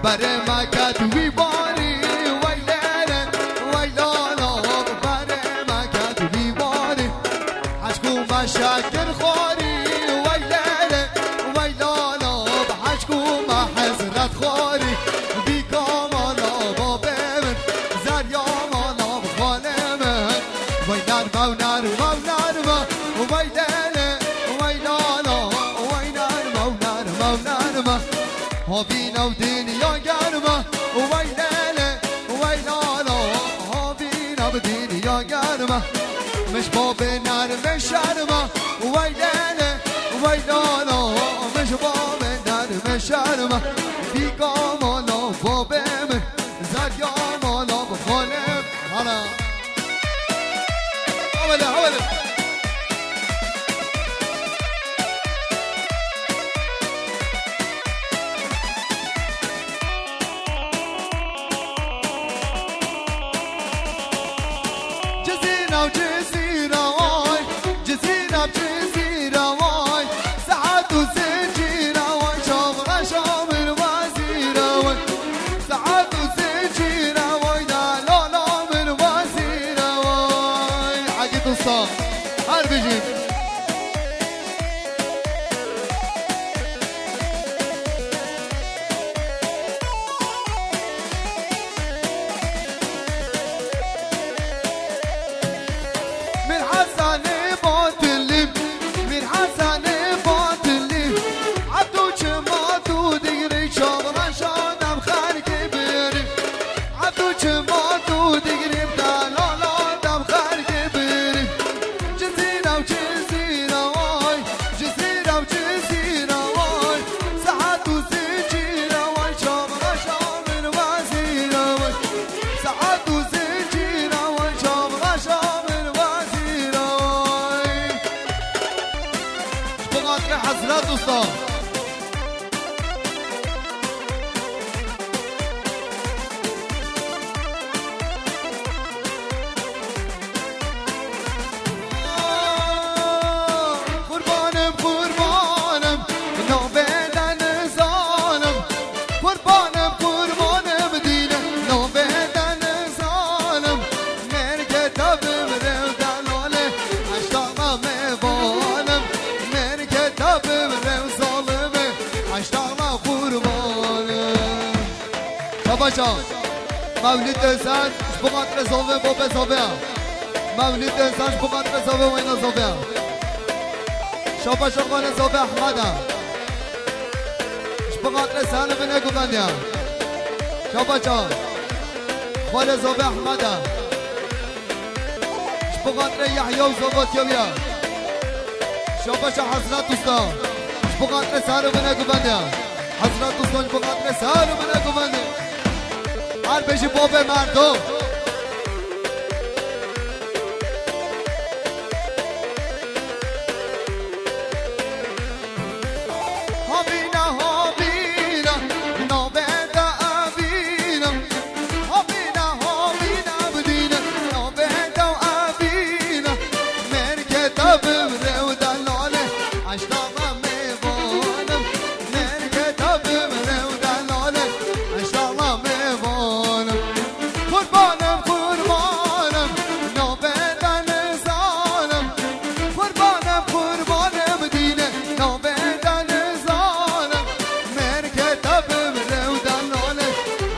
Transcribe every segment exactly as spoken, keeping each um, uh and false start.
Berê me ket wî barî, wey lê lê, wey la la, berê me ket wî barî. Eşq û meşe kir xwarî, wey lê lê, wey la la, bi eşq û me hezret xwarî. Bîka mala babê min, zerya mala bi xalê min. Wey nerme û nerme û nerme, wey lê lê, wey la la, wey nerme û nerme û nerme. Havîna û dinya germ e, wey lê lê, wey la la. Havîna bi dinya germ e. Min ji babê nermê şerm e, wey lê lê, wey la la. Min ji babê nermê şerm e. Bîka mala babê min, zerya mala bi xalê min. Hala. Hewele, hewele. Cizîra, cizîra, way. Cizîra, cizîra, way. Saet û zincîra, way. Çavreşa min wezîra, way. Saet û zincîra, way. Delala min wezîra, way. Egîd Usta. Her bijî. Mir Hesenê Batilî, Mir Hesenê Batilî, Ebdû çima tu digirî, çavreşa dem xelkê birî. Ebdû çima tu digirî, delala dem xelkê birî. Cizîra û cizîra way, cizîra û cizîra way. Saet û zincîra way, çavreşa min wezîra way. Saet û zincîra way, çavreşa min wezîra way. Ji bo xatirê Hezret Usta. Qurbanim, qurbanim, navê te nizanim. Qurbanim, qurbanim, dîne, navê te nizanim. Mêrkê te bimrim delale, eştaqa mêvanim. Mêrkê te bimrim zalime, eştaqa qurbanim. Şabaşa. Mewlîd Özen, ji bo xatirê zovê, bo be zovê ya. Mewlîd Özen, ji bo xatirê zovê, wêna zovê ya. Şabaşa xalê zovê Ehmed e. Ji bo xatirê Sehel û binê guvendiya. Şabaşa. Xalê zovê Ehmed e. Ji bo xatirê Yehya û Zova Tiyawî ya. Şabaşa Hezret Usta. Ji bo xatirê Sehel û binê guvendiya. Hezret Usta ji bo xatirê Sehel û binê guvendiya. Her bijî babê merdum. Havîna, havîna, navê te evîna. Havîna, havîna, bidîne, navê te evîna. Mêrkê te bimre û delale, eştaqa mêvanim. Mêrkê te bimre û delale, eştaqa mêvanim. Qurbanim, qurbanim, navê te nizanim. Qurbanim, qurbanim, dîne, navê te nizanim. Mêrkê te bimre û delale,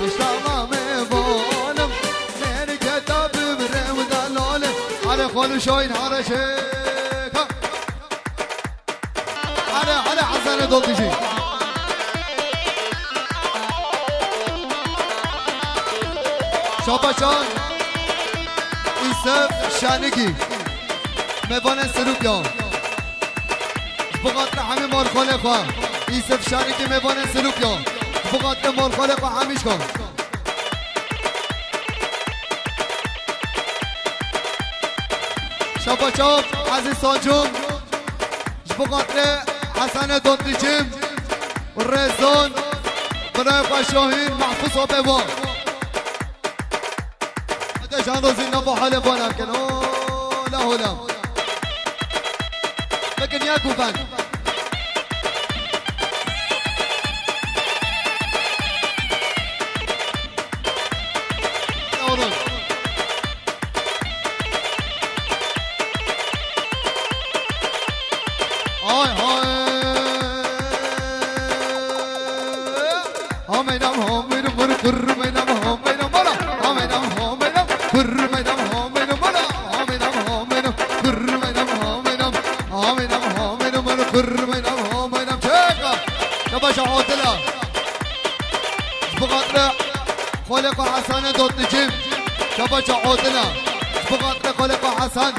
eştaqa mêvanim. Mêrkê te bimre û delale. Hale Xalû Şahin, hale şêka. Hale, hale Hezane Dotijî. Şabaşan Îsef Şanikî. Mêvanên Silûpya. Ji bo xatirê hemî malxalê xwe. Îsef Şanikî, mêvanên Silûpya. Ji bo xatirê malxalê xwe hemî ji xwe. Şabaşan Ezîz Sancûm. Ji bo xatirê Hesene Dontîcîm û Rezon, birayê xwe Şahîn, Mehfûz Abewan. Hede jan rozî nava halê wana bikin. Ola, ola. Bikin ya guven. Hameynam, hameynam, vur, vur, meynam, hameynam, bala. Hameynam, hameynam, vur, meynam, hameynam, bala. Hameynam, hameynam, vur, meynam, hameynam. Hameynam, hameynam, vur, vur, meynam, hameynam. Çeka. Şabaşa Adila. Ji bo xatirê xolê xwe Hesanê Dotlicî. Şabaşa Adila. Ji bo xatirê xolê xwe Hesan.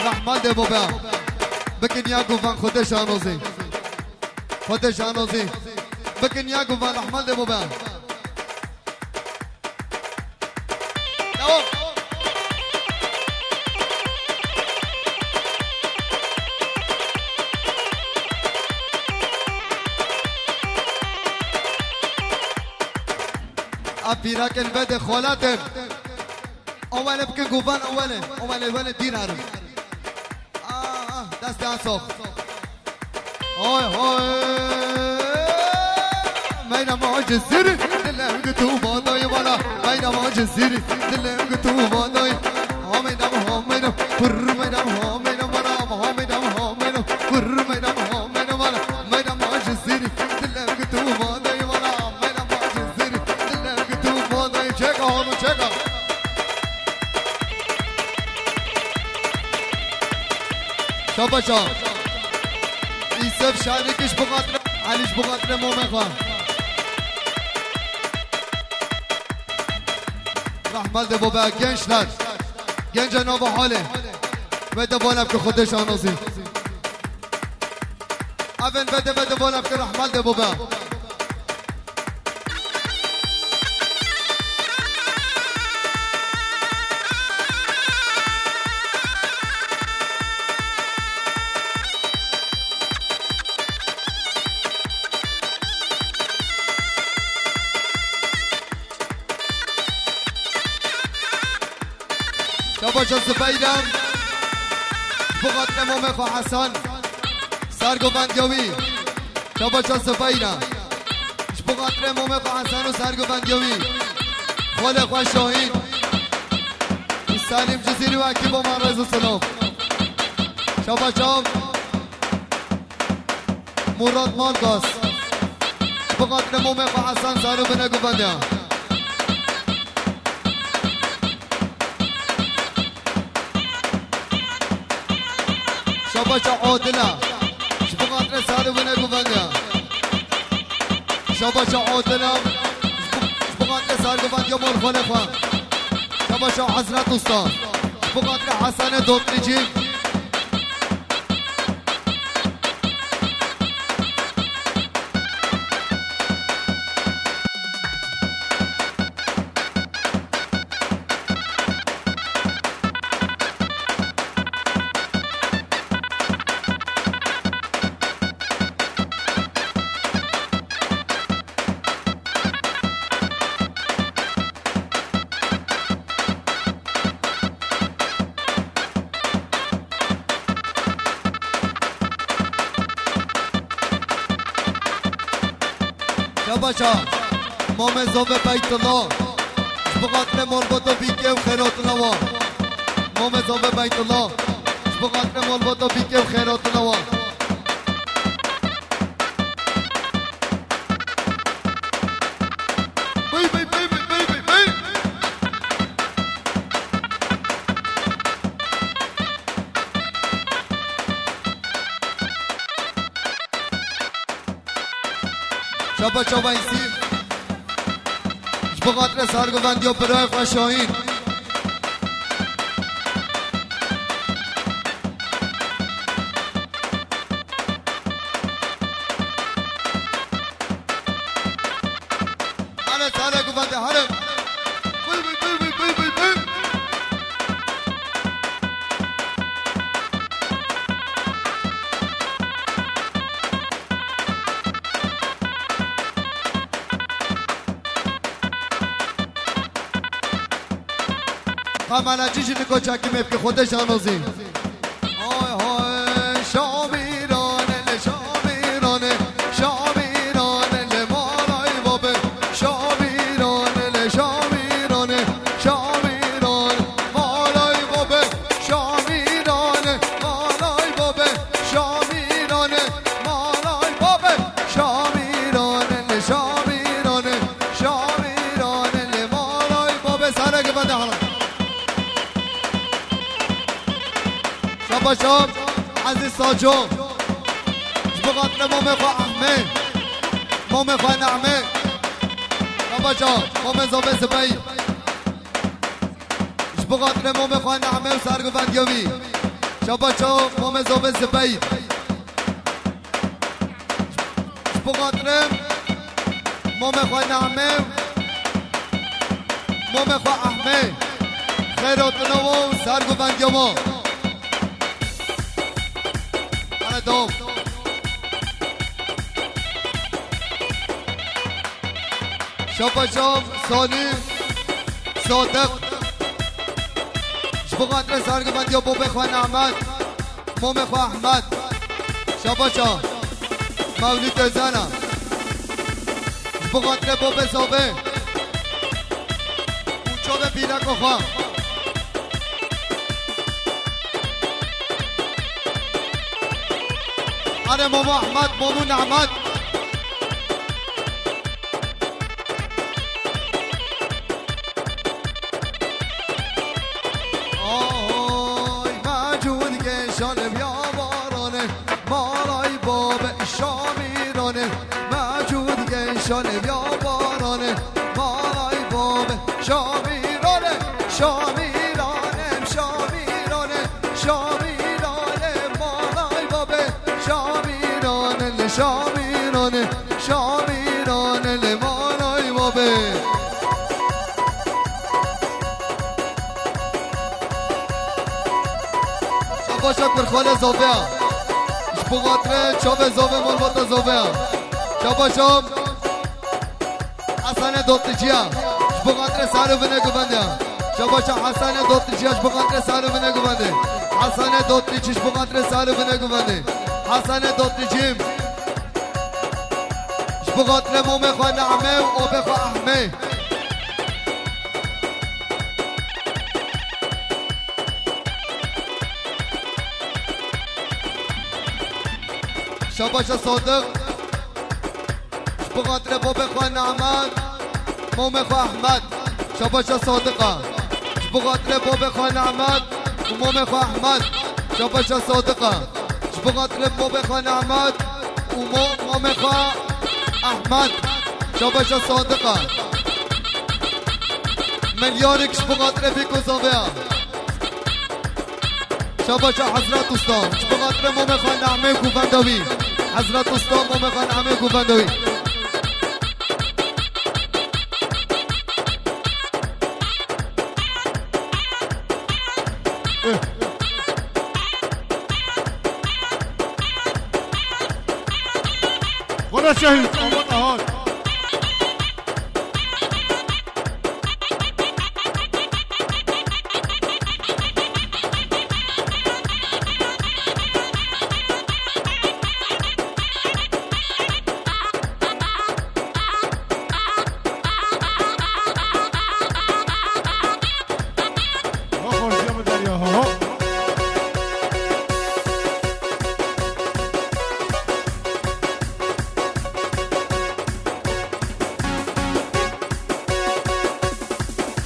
Rehmal de bobe. Bikin ya guvan Xwedê şanozî. Xwedê şanozî. Bikin ya guvan Rehmal de bobe. Devam. A pîrakin vedê xolatin. Ewele bikin guvan ewele. Ewele wele dîr herin. Ah, ah, destê an sox. Hay hay. Meyna ma cizir, dilem gitu badayı bana. Meyna ma cizir, dilem gitu badayı. Ha meyna, ha meyna, pır meyna, ha meyna bana, ha meyna, ha meyna, pır meyna, ha meyna bana. Meyna ma cizir, dilem gitu badayı bana. Meyna ma cizir, dilem gitu badayı. Çek onu, çek onu. Şabaşa. Îsef Şarik ji bo xatirê, Elî ji bo xatirê momê xwe. Rahmal de bobe gençler. Gence nava hale. Ve de bana ki Xwedê şanozî. Evin ve de ve de bana ki Rahmal de bobe. Şabaşa Zibeyran. Ji bo xatirê momê xwe Hesan. Sergovendiya wî. Şabaşa Zibeyran. Ji bo xatirê momê xwe Hesan û sergovendiya wî. Xwelê xwe Şahîn. Û Selîm Cizîrî û ekîbo me rêz û silav. Şabaşa. Murat Malgas. Bi xatirê momê xwe Hesen Saro bine guvendiya. Şabaşa Adile. Ji bo xatirê Saro bine guvendiya. Şabaşa Adile. Ji bo, ji bo xatirê Saro guvendiya mol xwelê xwe. Şabaşa Hezret Usta. Ji bo xatirê Hesenê Dotlicî. Şabaşa, Mamê Zove Beytullah. Ji bo xatirê malbata Bîkê û xêratina wan. Mamê Zove Beytullah. Ji bo xatirê malbata Bîkê û xêratina wan. Bey, bey, bey, bey, bey, bey, bey. Şaba, şaba, îsî. Ji bo xatirê sergovendiya birayê xwe Şahîn. Hele, hele, guvende, hele. Bıy, bıy, bıy, bıy, bıy, bıy, bıy. Kamera çi jî niko çekimê bike, Xwedê şanozî. Hay hay, Şamîran, ele Şamîran, Şamîran, ele malay babe. Şamîran, ele Şamîran, Şamîran, malay babe. Şamîran. Şabaşa Ezîz Saco. Ji bo xatirê mamê xwe Ehmê. Mamê xwe Nehmê. Şabaşa mamê Zobê Zibeyî. Ji bo xatirê mamê xwe Nehmê û serguvendiya wî. Şabaşa mamê Zobê Zibeyî. Ji bo xatirê mamê xwe Nehmê û mamê xwe Ehmê. Xêr hatina we û serguvendiya we. Hane dom. Şabaşa Salî Sadiq. Ji bo xatirê serguvendiya bobê xwe Nehmet, mamê xwe Ehmed. Şabaşa Mewlîd Ozena. Ji bo xatirê bobê Zobê û çavê pîreka xwe. Erê Momo Ehmed, Momo Nehmet. Ay, mecûd geşan ya baranê, malay babe Şamîranê, mecûd geşan ya baranê, malay babe Şamîranê, Şamîranê, Şamîranê, Şamîranê, malay babe Şamîranê, li Şamîranê, Şamîranê, li malay babe. Şabaşa kurxwale Zoveya. Ji bo xatirê çavê Zovê, malbata Zoveya. Şabaşa Hesenê Doticiya. Ji bo xatirê sar û vinê guvendê. Şabaşa Hesenê Doticiya, ji bo xatirê sar û vinê guvendê. Hesenê Dotici, ji bo xatirê sar û vinê guvendê. Hesenê Dotici. Ji bo xatirê momê xwe Nehmê û obê xwe Ehmê. Şabaşa Sadiq. Ji bo xatirê bobê xwe Nehmet, momê xwe Ehmed. Şabaşa Sadiqa. Ji bo xatirê bobê xwe Nehmet û momê xwe Ehmed. Şabaşa Sadiqa. Ji bo xatirê bobê xwe Nehmet û mo-, momê xwe Ehmed. Şabaşa Sadiqa. Milyarek ji bo xatirê Bîk û Zaveya. Şabaşa Hezret Usta. Ji bo xatirê momê xwe Nehmê û guvenda wî. Hezret Usta, momê xwe Nehmê û guvenda wî. Were şehîd, aman ahar.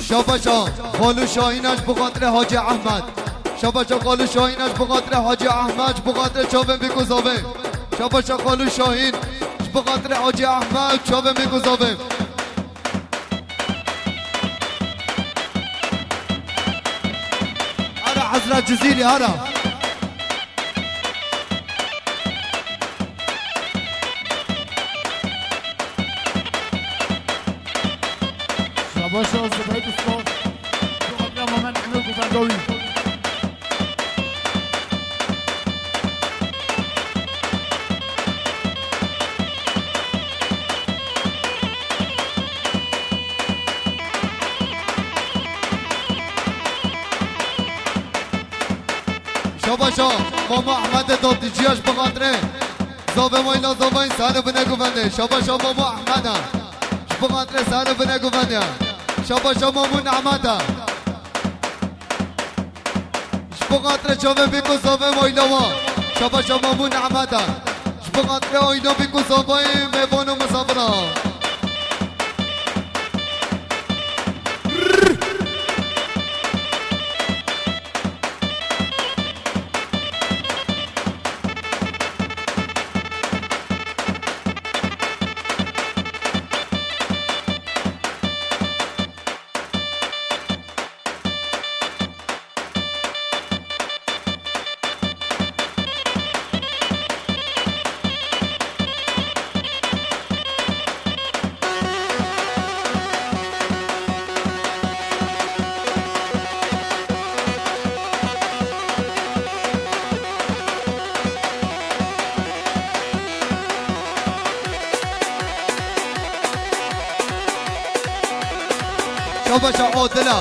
Şabaşa Xalû Şahîn e ji bo xatirê Hacî Ehmed. Şabaşa Xalû Şahîn e ji bo xatirê Hacî Ehmed, ji bo xatirê çavên Bîk û Zavê. Şabaşa Xalû Şahîn, ji bo xatirê Hacî Ehmed, çavên Bîk û Zavê. Ara Hezret Cizîrî, ara. Şabaşa Zubeyir Usta. Şu Abdullah Mehmet Emir Guvendawî. Şabaşa Mamo Ehmedê Doticiya ji bo xatirê Zavê Mayla Zavayî sar û binê guvendê. Şabaşa Mamo Ehmeda. Ji bo xatirê sar û binê guvendê. Şabaşa Mamo Nehmeta. Ji bo xatirê çavê Bîk û Zavê Mayla wa. Şabaşa Mamo Nehmeta. Ji bo xatirê ayna Bîk û Zavayî mêvan û misafira. Şabaşa Adila,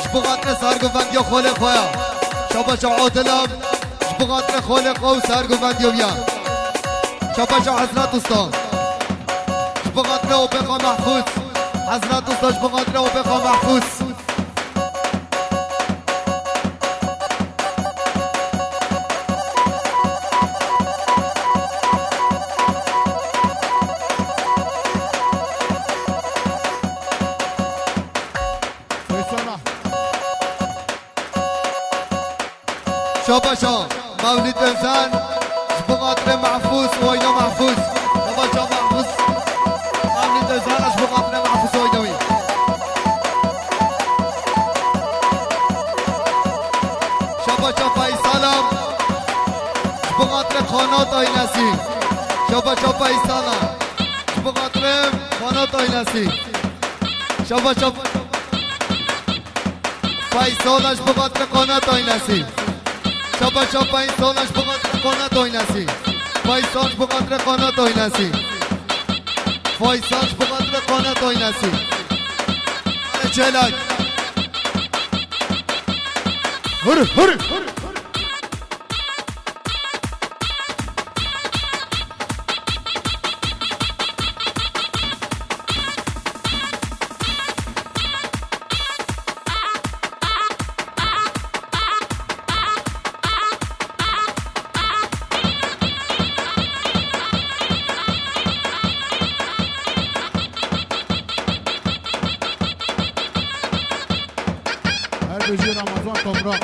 ji bo xatirê sergovendiya xalê xwe ya. Şabaşa Adila, ji bo xatirê xalê xwe û sergovendiya wî ya. Şabaşa Hezret Usta, ji bo xatirê opê xwe Mehfûz. Hezret Usta, ji bo xatirê opê xwe Mehfûz. Şabaşa Mewlîd Özen, ji bo xatirê Mehfûz, Oyna Mehfûz. Şabaşa Mehfûz. Mewlîd Özen, ji bo xatirê Mehfûz Oyna wî. Şabaşa Feysalam, ji bo xatirê Qanat Aynasî. Şabaşa Feysalam, ji bo xatirê Qanat Aynasî. Şabaşa Faysal ji bo xatirê Qanat Aynasî. Şabaşa Faysal ji bo xatirê Qanat Aynasî. Faysal ji bo xatirê Qanat Aynasî. Faysal ji bo xatirê Qanat Aynasî. Hadi çelak. Hır, hır. Her bijî Ramazan Toprak.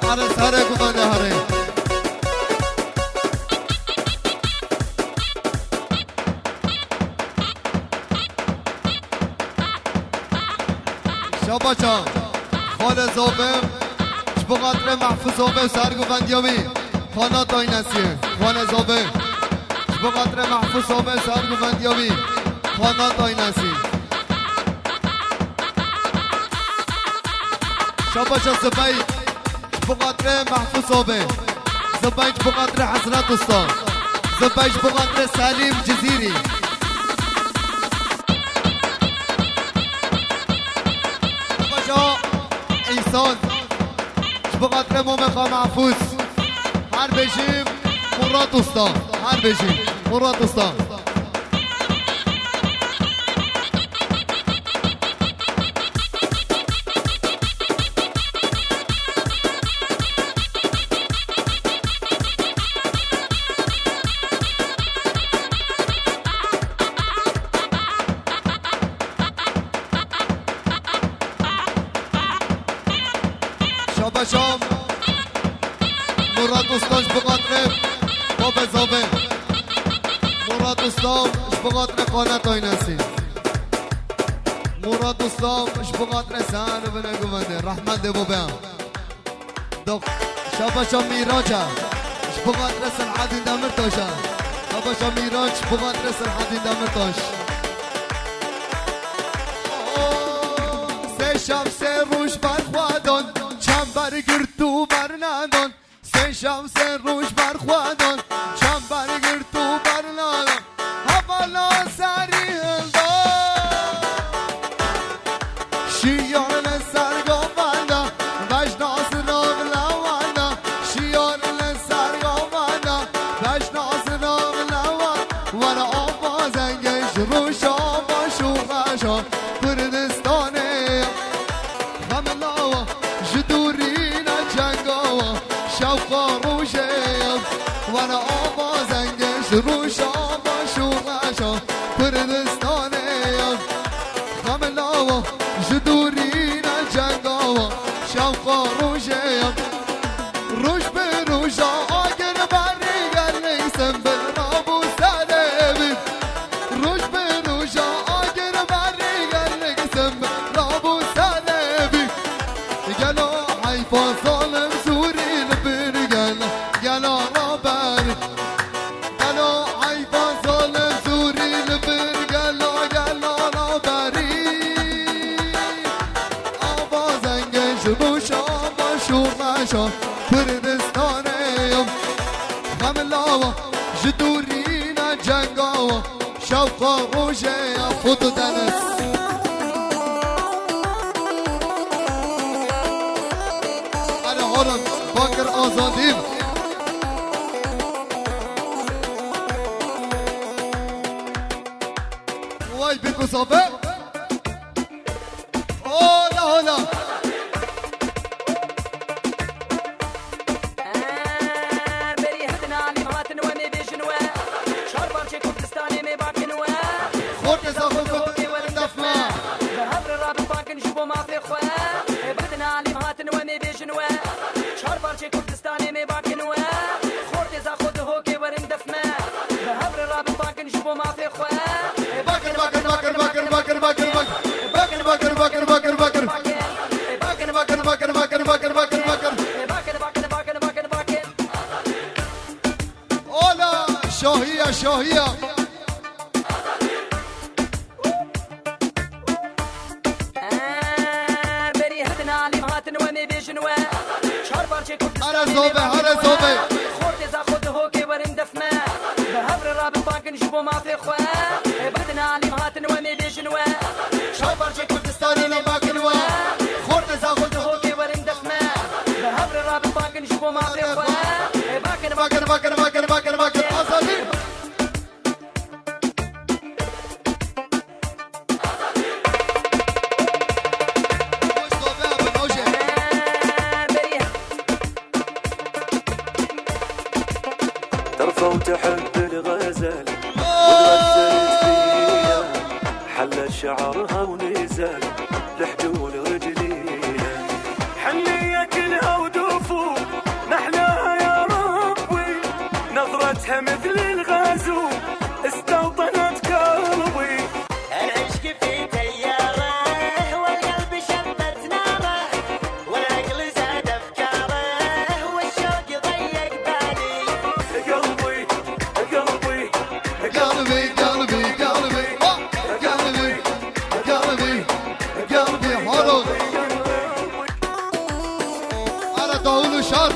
Hare, hare, gumane, hare. Şabaşa, Xalê Zobê, ji bo xatirê Mehfûz Zobê û sergovendiya wî, Qanat Aynasî, Xalê Zobê, ji bo xatirê Mehfûz Zobê û sergovendiya wî, Qanat Aynasî. Şabaşa Zibey, ji bo xatirê Mehfûz Zobê. Zibey ji bo xatirê Hezret Usta. Zibey ji bo xatirê Selîm Cizîrî. Şabaşa Îhsan, ji bo xatirê Momê Xwe Mehfûz. Her bêjim Murat Usta. Her bêjim Murat Usta. Şabaşa Murat Usta ji bo xatirê Babê Zobê. Murat Usta ji bo xatirê Qanat Aynasî. Murat Usta ji bo xatirê ser û binê guvendê. Rehmet dê Babê. Dox-, Şabaşa Mîraç e. Ji bo xatirê Selahedîn Demirtaş e. Şabaşa Mîraç ji bo xatirê Selahedîn Demirtaş. Sê şev sê roj ber xwe dan, çember girt û bernedon. Sê şev sê roj ber xwe dan, çember girt û bernedon. Hevala serî hilda. Şiyar li ser govenda, vejna zirav lewenda. Şiyar li ser govenda, vejna zirav lewenda. Were ava zengê ji Rojava. Ji dûrîna cenga we şewqa rojê ye. Were ava zengê ji roja baş û reşa Kurdistanê ye. Xemla we ji dûrîna cenga we şewqa rojê ye. Roj bi roja agir berî gelê simbir rabû serê wî. Roj bi roja agir berî gelê simbir rabû serê wî. Gelo heyfa zalim zûrî li bir gela, gela raberî. Gelo heyfa zalim zûrî li vir gela, gela raberî. Ava zengê ji roja baş û reşa Kurdistanê ye. Xemla we ji dûrîna cenga we şewqa rojê ye. Foto Deniz. Hele horan Bakir Azadî. Vay Biko Sabe. Hola, hola. Berî hidin alîm hatin we, me bêjin we. Çar parçê Kurdistanê me bakin we. Xortê zaxo Xortê werin def me. Bi hev re rabin pakin ji bo mafê xwe. Bidin alîm hatin we, me bêjin we. Çar parçê Kurdistanê me bakin we. Xortê zaxo dihokê werin def me. Bi hev re rabin pakin ji bo mafê xwe. Bakin, bakin, bakin, bakin, bakin, bakin, bakin. Bakin, bakin, bakin, bakin, bakin. Bakin, bakin, bakin, bakin, bakin, bakin, bakin. Bakin, bakin, bakin, bakin, bakin. Ola, şahiya, şahiya. Berî hidin alîm hatin we, me bêjin we. Çar parçê Kurdistanê. Here zobe, here zobe. Xortê zaxo dihokê werin def me. Bi hev re rabin pakin ji bo mafê xwe. Bidin alîm hatin we, me bêjin we. Çar parçê Kurdistanê me bakin we. Xortê zaxo dihokê werin def me. Bi hev re rabin pakin ji bo mafê xwe. Bakin, bakin, bakin, bakin, bakin, bakin. Azadî. ترفع وتحب الغزل وتغزل فيا، حلت شعرها ونزل لحجول رجليها. حنية كلها ودفوف محلاها يا ربي، نظرتها مثل الغازوف استوطنت قلبي. العشق في تياره والقلب شبت ناره، والعقل زاد افكاره، والشوق ضيق بالي. قلبي، قلبي، قلبي، قلبي، قلبي، آه، قلبي، قلبي، قلبي، هارون. Ara davul û şar.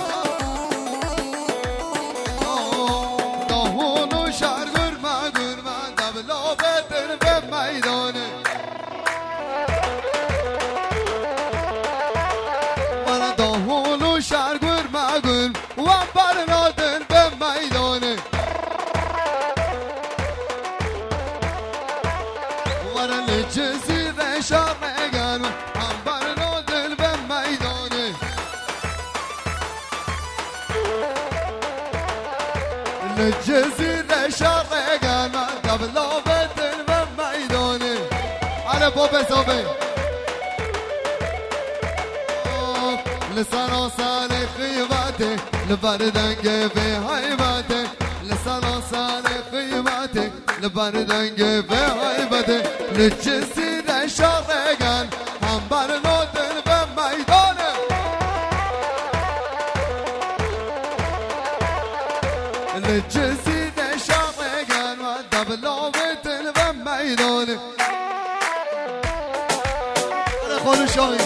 Davul û şar gurme, gurme, devla bedir be meydanê. Bana davul û şar gurme, gurme. Wan ber nadin bi meydanê. Were li Cizîrê şerê gel, wan ber nadin bi meydanê. Li Cizîrê şerê gel, tevla bedin bi meydanê. Hele babê zabê. Li sera serê xîbetê, li ber dengê vê heybetê. Li sera serê xîbetê, li ber dengê vê heybetê. Li Cizîrê şerê gel, hember nadin bi meydanê. Li Cizîrê şerê gel, we devla wê din bi meydanê. Hele xwe li şahî.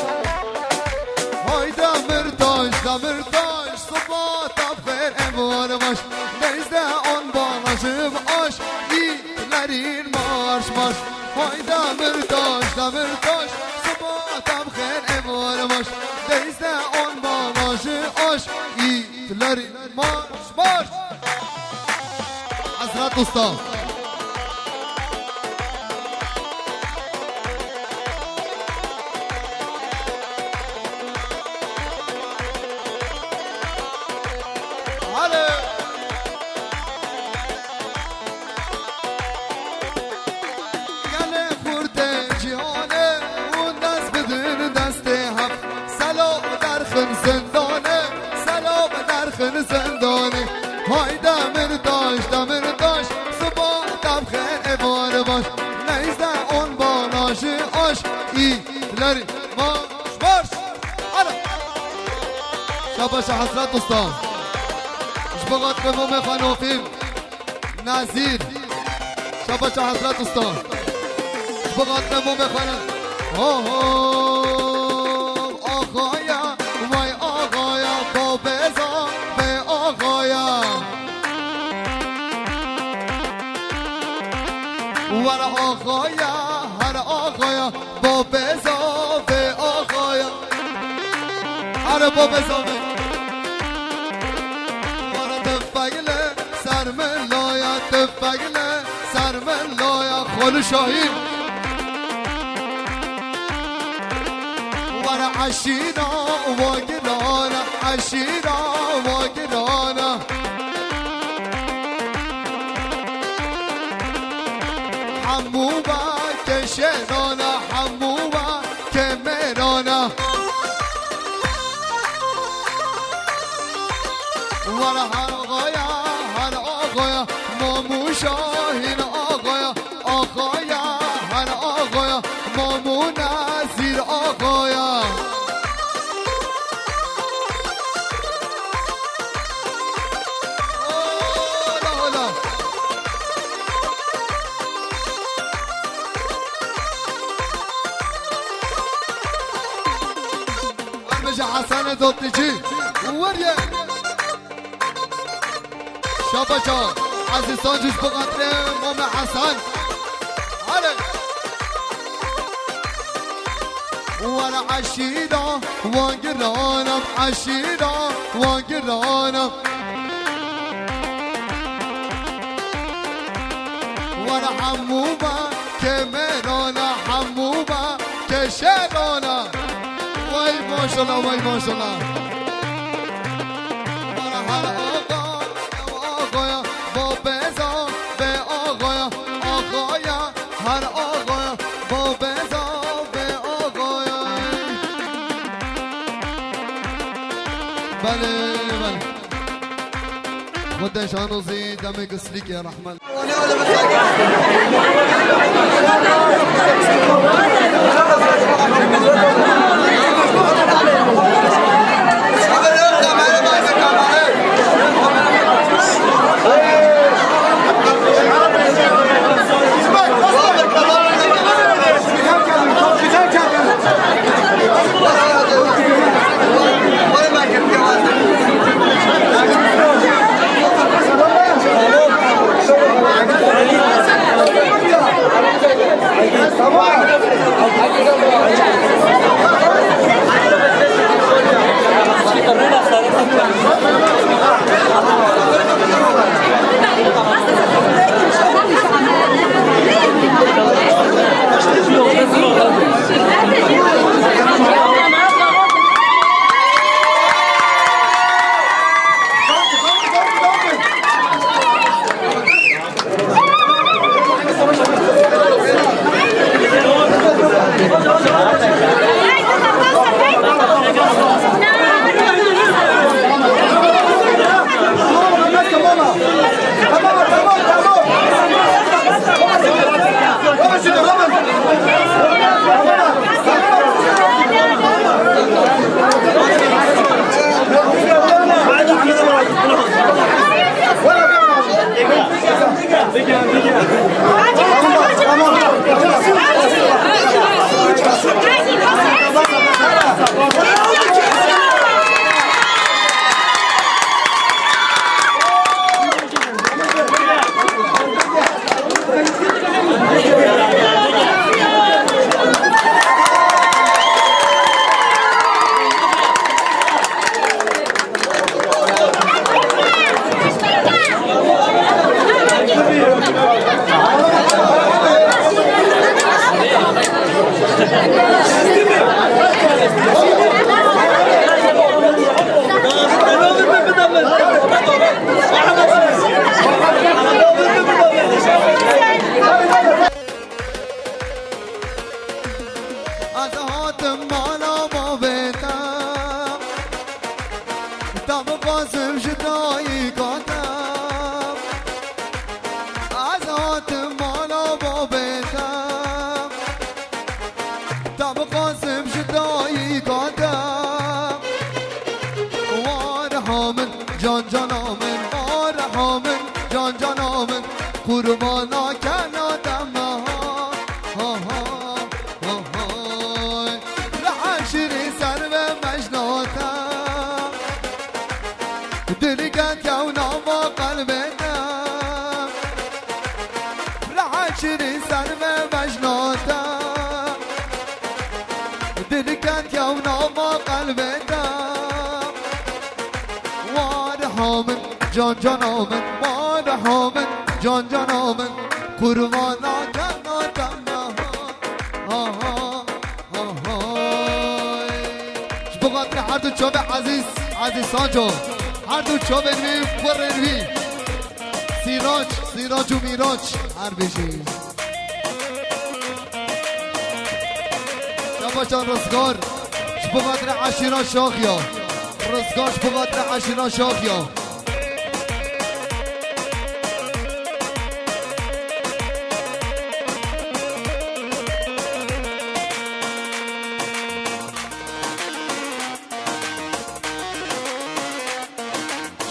Hay Demirtaş, Demirtaş, siba te bi xêr, êvar baş. Dezde on bala ji bi aş, î lerin marş, marş. Hay Demirtaş, Demirtaş, siba te bi xêr, êvar baş. Dezde on bala ji aş, î lerin marş, marş. Hezret Usta. Derxin zindane, selam derxin zindane. Hay Demirtaş, Demirtaş, sibah debxin êvar baş. Neyze on bana ji aş, îleri marş, marş. Hadi. Şabaşa Hesret Usta. Ji bo xatirê Momê Xanofîm. Nazîr. Şabaşa Hesret Usta. Ji bo xatirê Momê Xanofîm. Ho, ho, axaya, vay axaya, babeza, vay axaya. Were axaya, her axaya, babeza, vay axaya. Here babeza, vay. Were tefegle, ser min laya, tefegle, ser min laya, Xolî Şahîn. Were eşîra wa girana, eşîra wa girana. Hemû ba keşerana, hemû ba kemerana. Were her axaya, her axaya, Mamû Şahîn axaya. Axaya, her axaya, Mamû Nezîr axaya. Ola, ola. Armeja Hasan Dottici. Weriye. Şabaşa, Ezîzan, ji bo xatirê Mamê Hesen. Hale. Were eşîra wan girana, eşîra wan girana. Were hemû ba kemerana, hemû ba keşerana. Vay maşallah, vay maşallah. Were her axa, axaya, babeza, be axaya, axaya, her axaya, babeza, be axaya. Belê, belê. Xwedê şanozî demê gislîkê rehmet. Te bixwazim ji dayika te, ez hatim mala babê te. Te bixwazim ji dayika te. Wa reha min, can cana min, wa reha min, can cana min. Qurbana kena te me ha, ha, ha. Hay, reha şirîn ser ve mecnata. Dilî ket yew nava qelbê te. Reha şirîn ser ve mecnata. Dilî ket yew nava qelbê te. Wa reha min, can cana min, wa reha min, can cana min. Qurbana kena te me ha, ha, ha. Hay. Ji bo xatirê her du çavê Ezîz, Ezîz Sanco, her du çavên wî, kurên wî, Sîrac, Sîrac û Mîrac, her bijî. Şabaşan Rizgar, ji bo xatirê eşîra Şaxiya. Rizgar ji bo xatirê eşîra Şaxiya.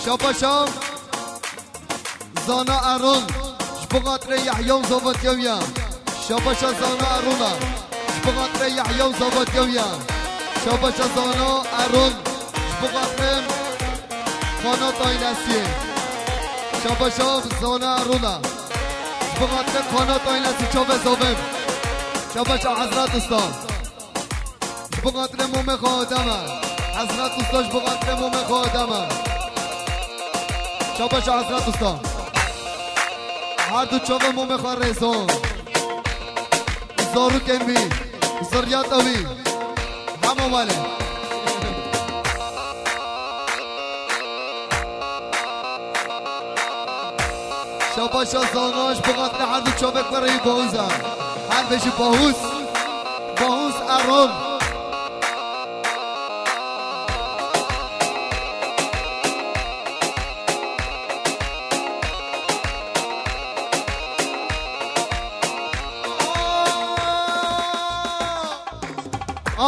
Şabaşa Zana Erol, ji bo xatirê Yehya û zavetiya wî ye. Şabaşa Zana Erol e, ji bo xatirê Yehya û zavetiya wî ye. Şabaşa Zana Erol, ji bo xatirê Xanat ailesiyê. Şabaşa Zana Erol e. Ji bo xatirê Xanat ailesî çavê zavim. Şabaşa Hezret Usta. Ji bo xatirê Momê xwe deme. Hezret Usta ji bo xatirê Momê xwe deme. Şabaşa Hezret Usta. Her du çavê Momê xwe rêzon. Zarokên wî, ziriyata wî. Hema welê. Şabaşa Zana ji bo xatirê her du çavê kurê wî Bahûz e. Her bijî Bahûz. Bahûz Erol.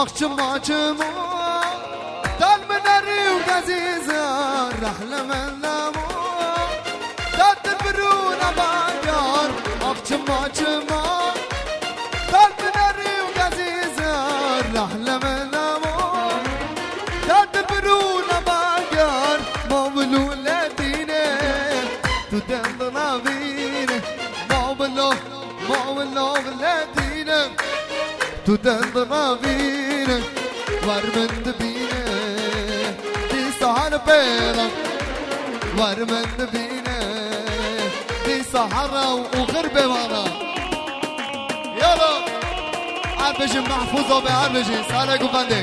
Ax çima çima, dal min erî û gezîze, rehle min lemo, dal dilbirûne bagyar. Ax çima çima, dal min erî û gezîze, rehle min lemo, dal dilbirûne bagyar. Ma wilû ledîne, tu dendina vîne, ma wilû Ma wilo ledîne, tu dend navîne, wer min dibîne, dîsa her pêra, wer min dibîne, dîsa hera û xirbê vana. Yala, her bijî mehfûza be, her bijî, sare guvendê.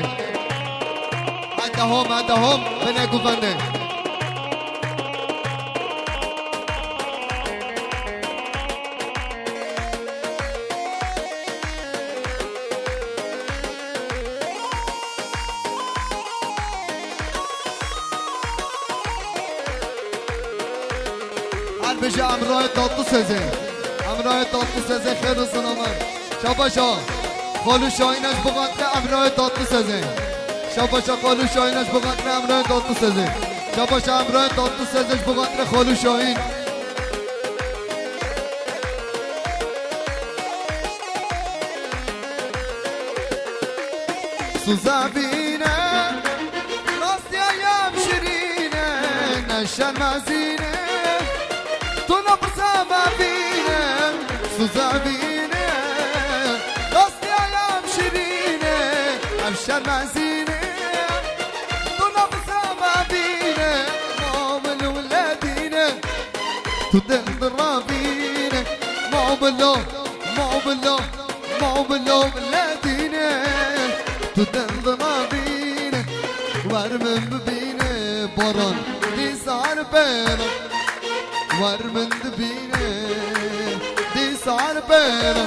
Heta hom, heta hom, bine guvendê. Her bêje Emrayê Tatlısesê. Emrayê Tatlısesê xêr û selamet. Şabaşa. Xalû Şahîne ji bo xatirê Emrayê Tatlısesê. Şabaşa Xalû Şahîne ji bo xatirê Emrayê Tatlısesê. Şabaşa Emrayê Tatlısesê ji bo xatirê Xalû Şahîn. Suza bîne, rastiya yam şirîne, neşermezîne, tu nabirsa me bîne. Suza bîne, rastiya yam şirîne, ev şermezîne, tu nabirsa me bîne. Ma min û ledîne, tu dil diravîne, ma bilo, ma bilo. Ma bilo ledîne, tu dend navîne, wer min bibîne, baran dîsar pêna, wer min dibîne, dîsar pêna.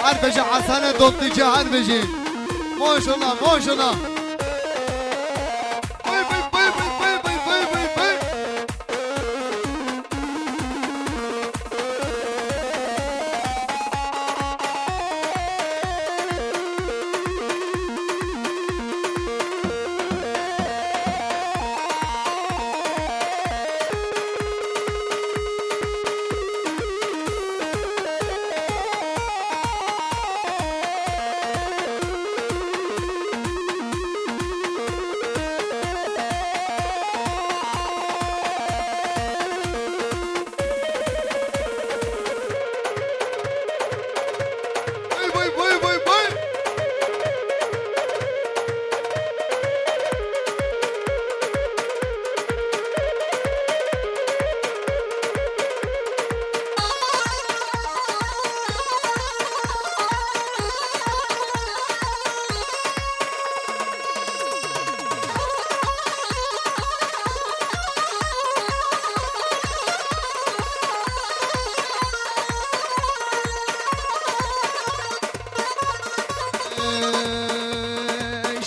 Her bijî Hesenê Dotnîcî, her bijî. Maşallah, maşallah. Vay, vay, vay. Vay, vay, vay, vay, vay.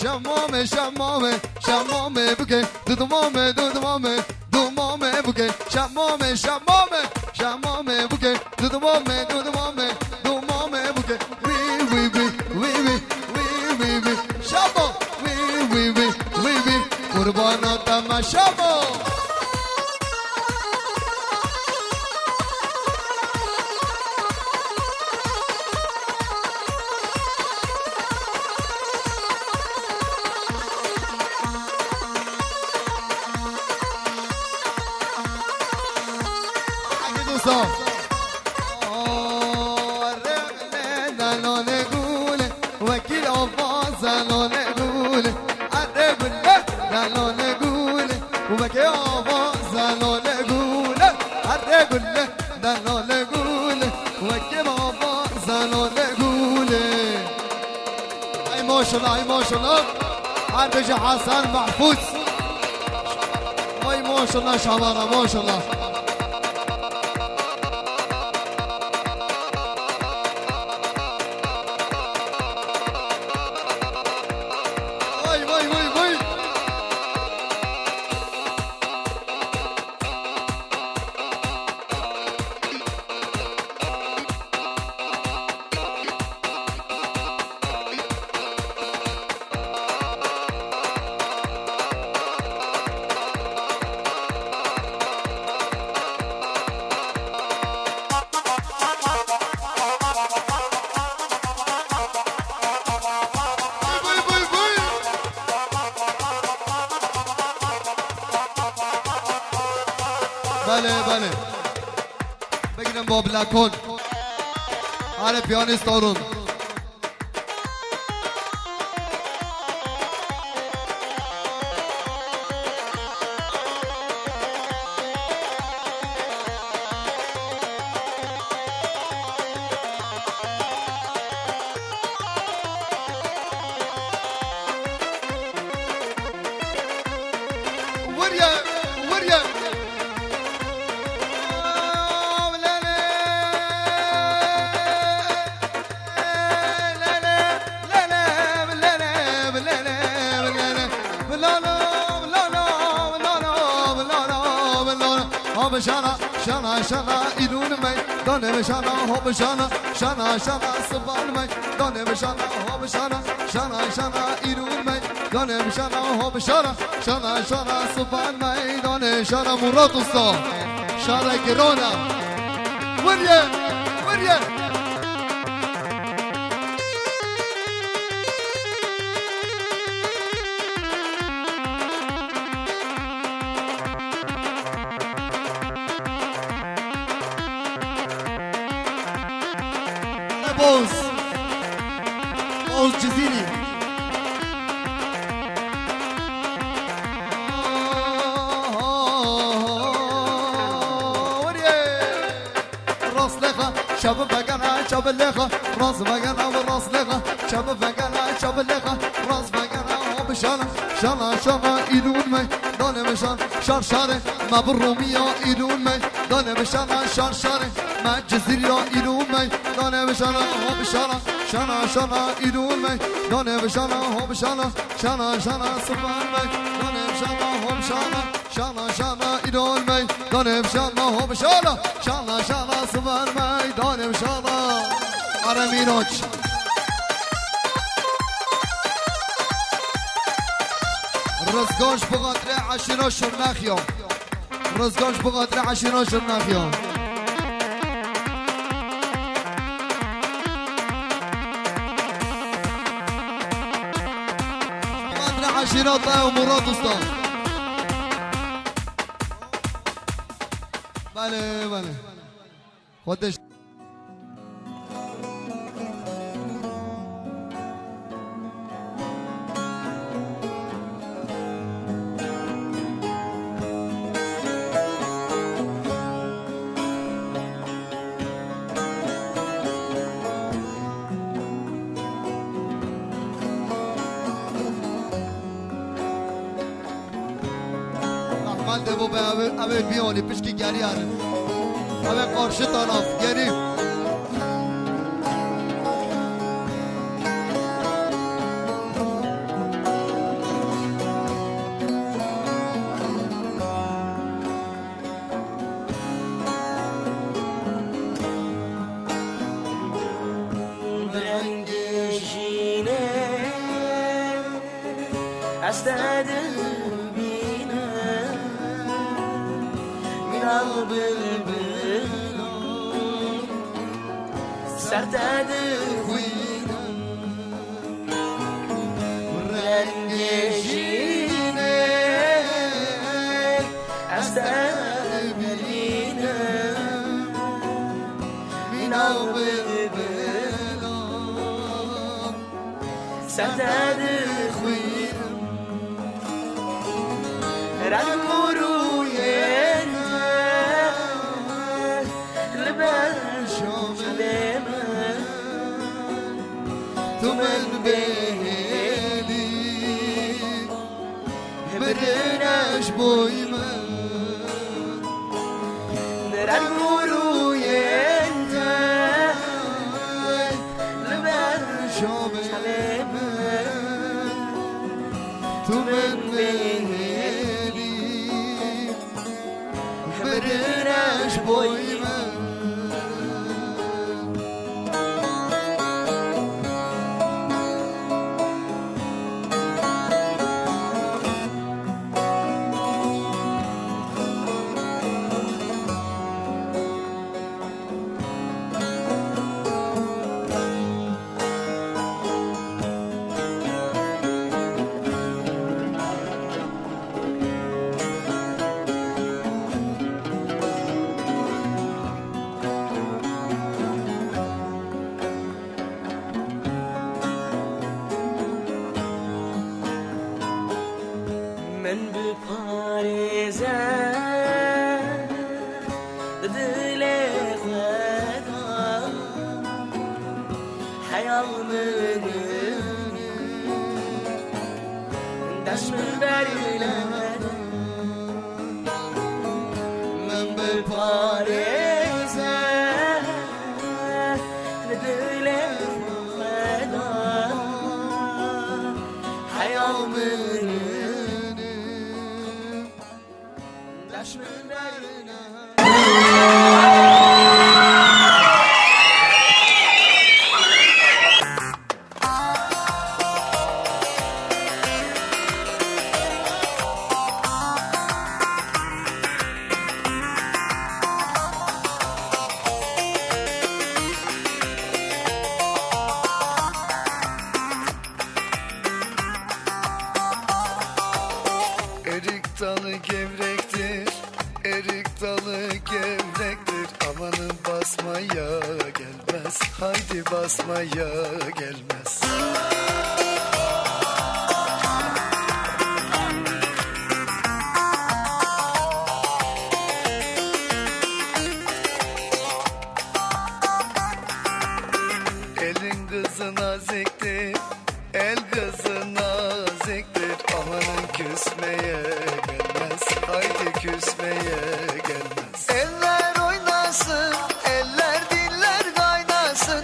Şamame, şamame, şamame bike, dudmame, dudmame, dumame bike, şamame, şamame, şamame bike, dudmame, dudmame, dumame bike. Wî, wî, wî, wî, wî, wî, wî, wî, wî. Şamo, wî, wî, wî, wî, wî. Qurbana te me şamo. Hadi dostum. Delale gule, wekî ava zelale gule. Erê gule, delale gule, wekî ava zelale gule. Erê gule, delale gule, wekî ava zelale gule. Ay maşallah, ay maşallah. Her bijî Hesen Mahfuz. Ay maşallah, şamara maşallah. Vay, vay, vay, vay. Belê, belê. Bigrin bo bilekon. Are piyanîst Orun. Wiriye, wiriye. Hop şana, şana, şana, îlûn mey, danê me şana, hop şana, şana, şana, siban mey, danê me şana, hop şana, şana, şana, îlûn mey, danê me şana, hop şana, şana, şana, siban mey, danê şana, Murat Usta, şara girona, wiriye, wiriye. Boz. Boz Cizîrî. Rast lexa, çabi vegana, çabi lexa, rast vegana, rast lexa, çabi vegana, çabi lexa, rast vegana, hop şana, şana, şana, îlûn mey, danê me şan, şar şare, me bi Romiya îlûn mey, danê me şana, şar şare, me Cizîriya îlûn mey, Dane bi şana, hop şana, şana, şana, îdol mey. Dane bi şana, hop şana, şana, şana, sıfan mey. Dane bi şana, hop şana, şana, şana, îdol mey. Dane bi şana, hop şana, şana, şana, sıfan mey. Dane bi şana. Arem Mîroç. Rizgan ji bo xatirê eşîra Şirnexiya. Rizgan ji bo xatirê eşîra Şirnexiya. Ji bo xatirê eşîra Tayo Murad Usta. Belê, belê. Xwedê Rahmal de bo be, ev ê, ev ê biyonî, pişkî geriyarin. Ev ê qarşi taraf, gerî. Rengê jînê ez te dibînim, mîna bilbilo ser te dixwînim. Rengê jînê ez te dibînim, mîna bilbilo ser te dixwînim. Reng û rûyê te li ber şomelê min. Tu min bihêlî, mirine ji boy min. Reng û rûyên te li ber şomelê min. Tu min bihêlî, mirine ji boy min. Min biparêze di dilê xwe de, heyal min dest min bernede. Min biparêze li dilê xwe de, heya min dest min bernede. Erik dalı gevrektir, erik dalı gevrektir. Amanın basmaya gelmez, haydi basmaya gelmez. Elin kızı naziktir, el kızı naziktir. Amanın küsmeye gelmez, haydi küsmeye gelmez. Eller oynasın, eller diller kaynasın.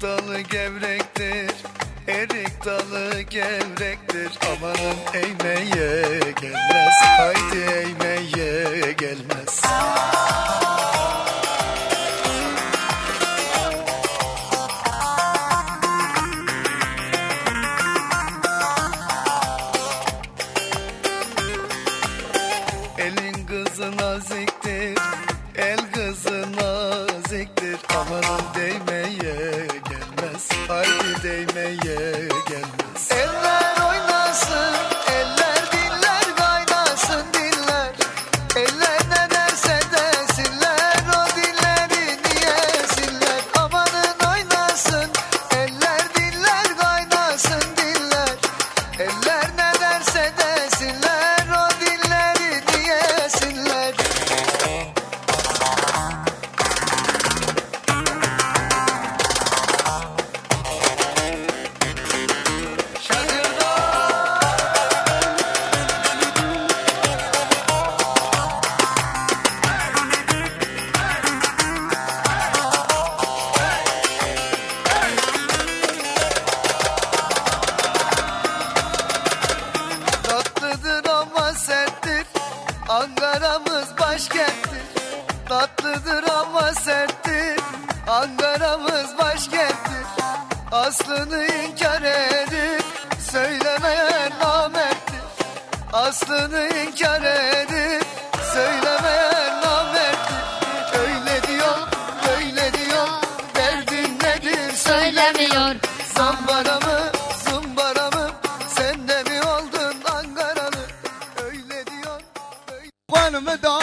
Dalı gevrektir, erik dalı gevrektir. Amanın eğmeye gelmez, haydi eğmeye gelmez. Elin kızı naziktir, el kızı naziktir. Amanın değmeye gelmez, haydi değmeye gelmez. Eller oynasın, eller diller kaynasın diller. Eller ne derse desinler, o dilleri niyesinler. Amanın oynasın, eller diller kaynasın diller. Eller ne derse desinler, o dilleri niyesinler. Tatlıdır ama serttir, Ankara'mız başkenttir. Tatlıdır ama serttir, Ankara'mız başkenttir. Aslını inkar edip söylemeyen namerttir. Aslını inkar edip söylemeyen namerttir. Öyle diyor, böyle diyor, derdin nedir söylemiyor. Zambara mı, zımbara mı, sen de mi oldun Ankaralı? Öyle diyor, böyle Xwel mi da,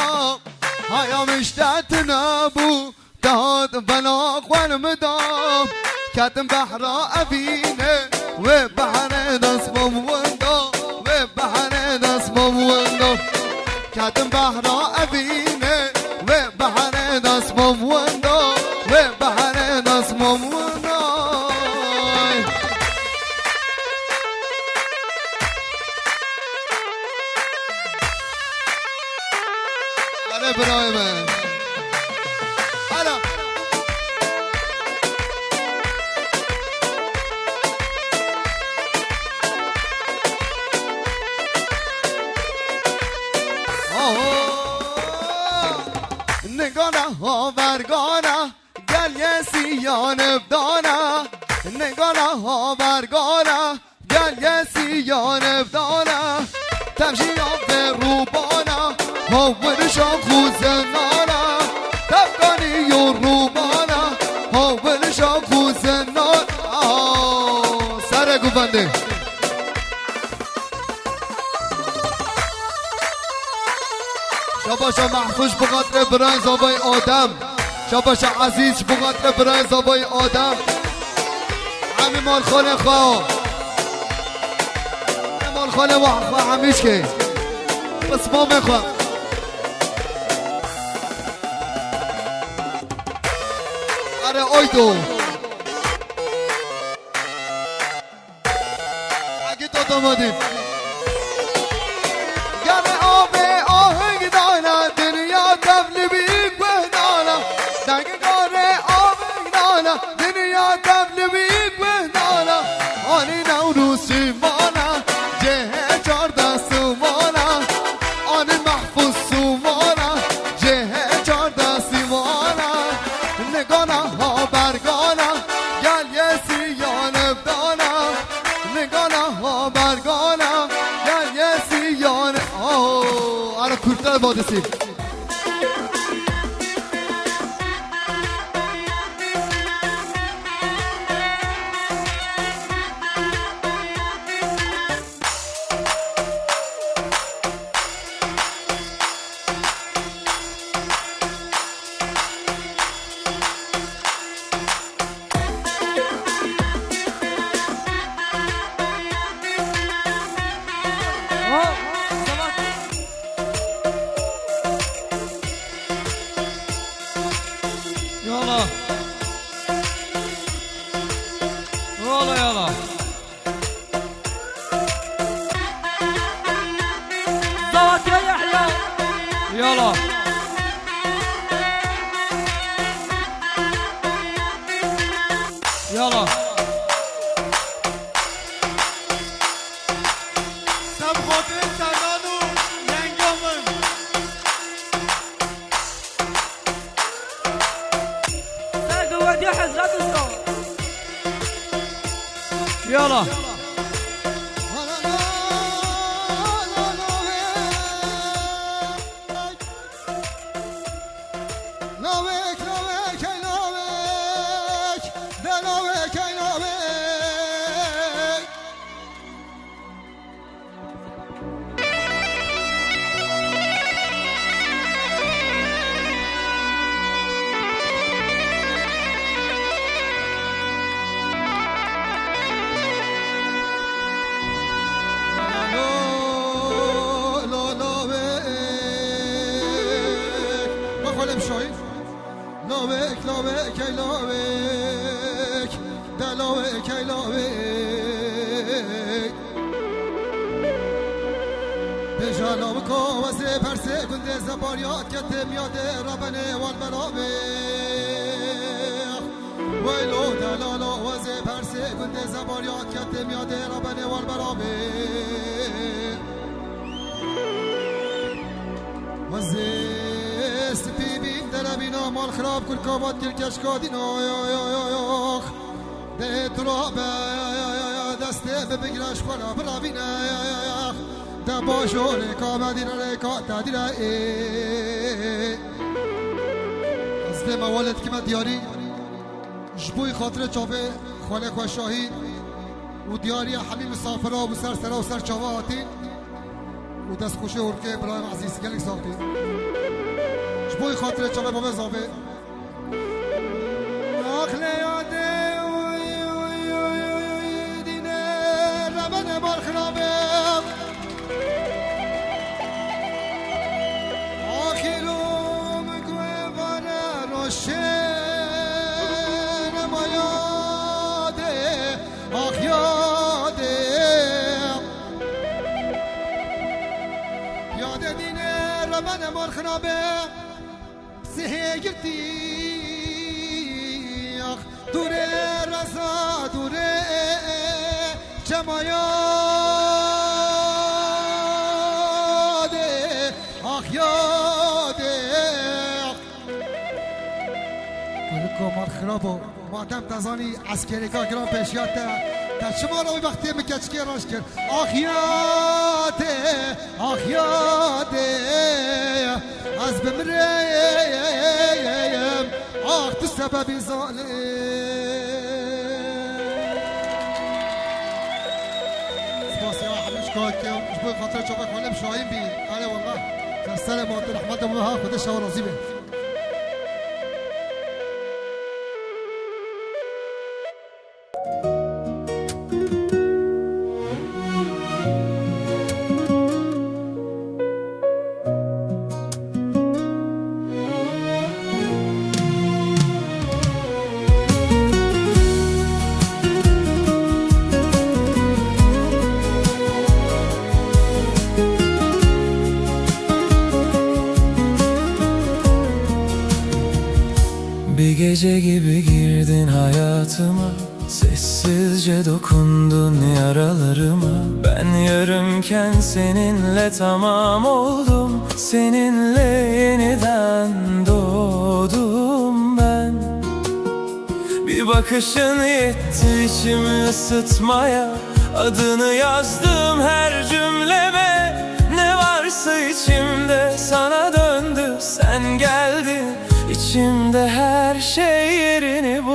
haya min ştetine bû, dihat bela xwel mi da. Ketim behra evîne, wê behrê dest bom winda, wê behrê dest bom winda. Ketim behra evîne, wê behrê dest bom winda, wê behrê dest bom winda. Hele birayê me. Hele. Aho. Ningana havergana, gel yesiyan evdana. Ningana havergana, gel yesiyan evdana. Tevjiya ve rûbana, hawirişa xûzenana. Tevkaniyo rûbana, hawirişa xûzenana. Aho, sere guvende. Şabaşa Mahfuş bi xatirê birayê zavayê Adem. Şabaşa Ezîz bi xatirê birayê zavayê Adem. Hemî malxanê xwe. Hemî malxanê wa xwe hemî şkê. Pismamê xwe. Are oydo. Agit otomotiv. Gavê avê aheng dana, dinya tevlibî guh dana. Dengê garê aveng dana, dinya tevlibî guh dana. Anî Newrûsî mana, cihê çardeh sumana. Anî Mehfûz sumana, cihê çardeh sumana. Nigana ha bergana, gel yesiyan evdana. Nigana ha bergana, gel yesiyan. Aho, ara Kürtler Vadisi. Yala. Ser xatirê Serdan û yenga min. Ser gilwediya Hezret Usta. Yala. Lawek, lawek, hey lawek, de lawek, hey lawek. Lo, lo, lawek. Bak hele bir şey. Lawek, lawek, ey lawek, de lawek, ey lawek. Bêja lawika wezê persê gundê zebariyat ketê miyadê rabenê wal belavê. Weylo delalo wezê persê gundê zebariyat ketê miyadê rabenê wal belavê. Wezê spî bîn derebîna mal xirab kurka vat kir keşka dîna, yo, yo, yo, yo. De turabe destê bi bigre ji xwe re biravîne. De bajorê ka me dîre rê ka te dîre ê. Ez vê mewalê dikime diyarî. Ji bo xatirê çavê Xwelê Xweşahî û diyariya hemî misafira û ser sera û ser çava hatî û destxweşê hurkê birayên ezîz gelek sax bî. Ji bo xatirê çavê bavê zavê. Axle yadê uy, uy, uy, uy, uy, dîne rebene bar xirabe. Axîrum guevare roşene ma yadê, ax yadê. Yadê dîne rebene bar xirabe. Sihê girtî ax dûrê reza dûrê çema yadê ax yadê. Kulika mal xirabo. Madem te zanî eskerêka giran pêşiya te, te çima ra wî wextê min keçikê reş kir? Ax yadê, ax yadê, ez bimireyim, ax tu sebebî zalim. Spasiya hemî ji kakê, ji bo xatirê çavek Xwelê bi Şahîn bî. Erê wallah. Te serê ma tu rehmet de ha, Xwedê şewa razî be. Bir gece gibi girdin hayatıma, sessizce dokundun yaralarıma. Ben yarımken seninle tamam oldum, seninle yeniden doğdum ben. Bir bakışın yetti içimi ısıtmaya, adını yazdım her cümleme. Ne varsa içimde sana döndü, sen geldin. İçimde her şey yerini